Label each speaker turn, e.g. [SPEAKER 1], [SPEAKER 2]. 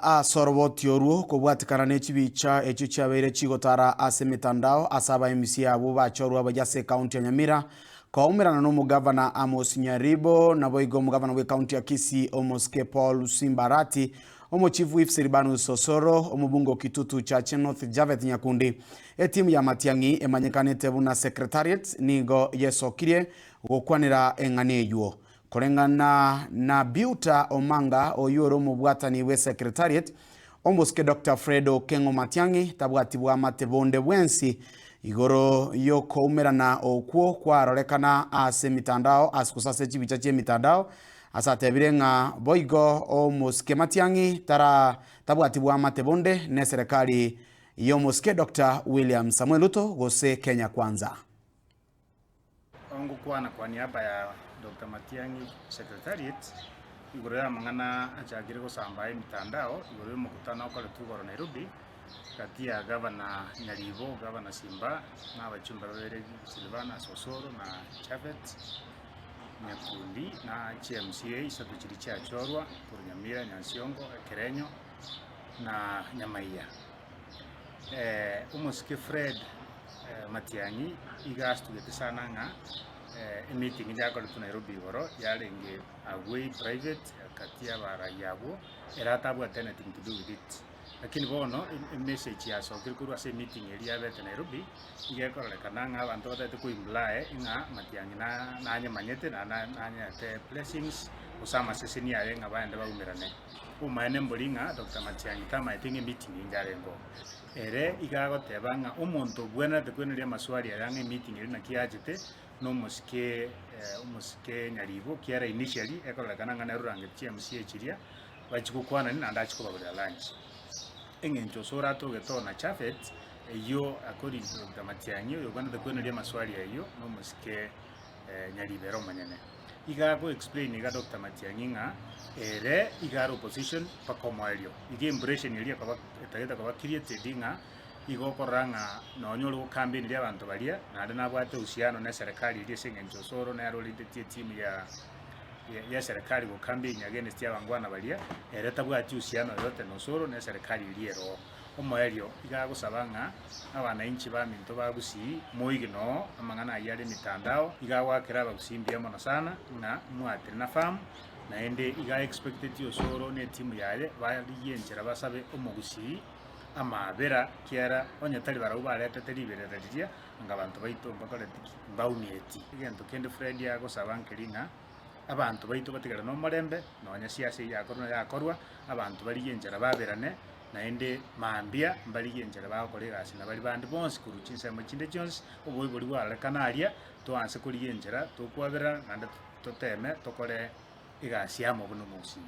[SPEAKER 1] Ase oroboti orwo, kobwatikana ne chibicha echio chiabeire chigotara ase emetandao ase aba MCA abwo bachorwe abayia ase ekaunti ya Nyamira, koumerana nomogavana Amos Nyaribo, naboigo omogavana bw'ekaunti ya Kisii Omosike Paul Simba Arati, Omochifu Yves Silvanus Osoro, omobunge o Kitutu Chache North Japhet Nyakundi. Etimu ya Matiang'i emanyekanete buna Secretariat nigo yesokirie gokwanera eng'ana eywo. Koreng'ana na Beauter Omanga oyio ore omobwatani bwe Secretariat, Omosike Doctor Fred Okeng'o Matiang'i tabwati bwamate bonde bwensi igoro y'okoumerana okwo kwarorekana ase emitandao ase gose ase chibicha chi'emitandao ase atebire ng'a boigo Omosike Matiang'i tara tabwati bwamate bonde neserekari y'Omosike Doctor William Samoei Ruto gose Kenya Kwanza.
[SPEAKER 2] Ngokwana kwa niaba ya Doctor Matiang'i Secretariat igoro y'amang'ana achakire gosambaa emitandao igoro y'omokutano okoretwe igoro Nairobi gati ya Gavana Nyaribo, Gavana Simba na abachumbe babere Silvanus Osoro na Japhet Nyakundi na chi MCA isato chiria chiachorwa korwa Nyamira, Nyansiongo, Ekerenyo na Nyamaiya. Omosike Fred Matiang'i iga asitugete sana ng'a emeeting yakoretwe Nairobi igoro yarenge agwo private kati ya abarai abwo ere atabwate anything to do with it. Lakini bono emessage yasokire korwa ase emeeting eria yabete Nairobi, iga ekororekana ng'a abanto batagete ko imply ng'a Matiang'i nanyemanyete naende nanyete blessings gose amaseseni aye ng'a baende baumerane. Obomaene mbori ng'a Doctor Matiang'i tamaete ng'a emeeting eye yarenge oo. Ere iga agoteba ng'a omonto obwenerete kweneria amaswali aya ng'a emeeting eria naki yachete, na omosike omosike Nyaribo kiara initially ekororekana ng'a nere orangeti chi MCA chiria, bachie gokwanani naende achie kobagorera lunch. Eng'encho ase oratogete oo na Japhet, eyio according to Doctor Matiang'i oyobwenerete kweneria amaswali ayio, na omosike Nyaribo ere omonyene. Iga ako explain iga Doctor Matiang'i ng'a ere iga are opposition mpaka omoerio. Iga impression eria ekoba etagete koba created ng'a igo okorora ng'a nonye ore go campaign ria abanto baria naende nabwate uhusiano na eserekari eria ase eng'encho Osoro nere orentetie etimu ya ya eserekari go campaign against abangwana baria, ere tabwati uhusiano yoyote na Osoro na eserekari eria ere oo. Omoerio iga agosaba ng'a abanainchi baminto ba Gusii moige noo amang'ana ayio are emitandao, iga agoakera abagusii mbuya mono sana ng'a mwatire na firm, naende iga expecteti Osoro ne etimu yaye barigie enchera basabe omogusii amaabera kiera onye tari barabwo baretete riberera riria anga abanto baito mbakoreti ki? Mbaumieti. Egento kende Fred agosaba nkeri ng'a abanto baito batigare nomorembe nonya siasa eyio yakorwa yakorwa, abanto barigie enchera baberane. Naende mambia mbarigie enchera bagokora egasi na baria bande bonsi korwa chinsemo chinde chionsi, oboibori bwarorekana aria, toanse korigia enchera tokwaberana naende toteme tokore egasi amo buna omogusii.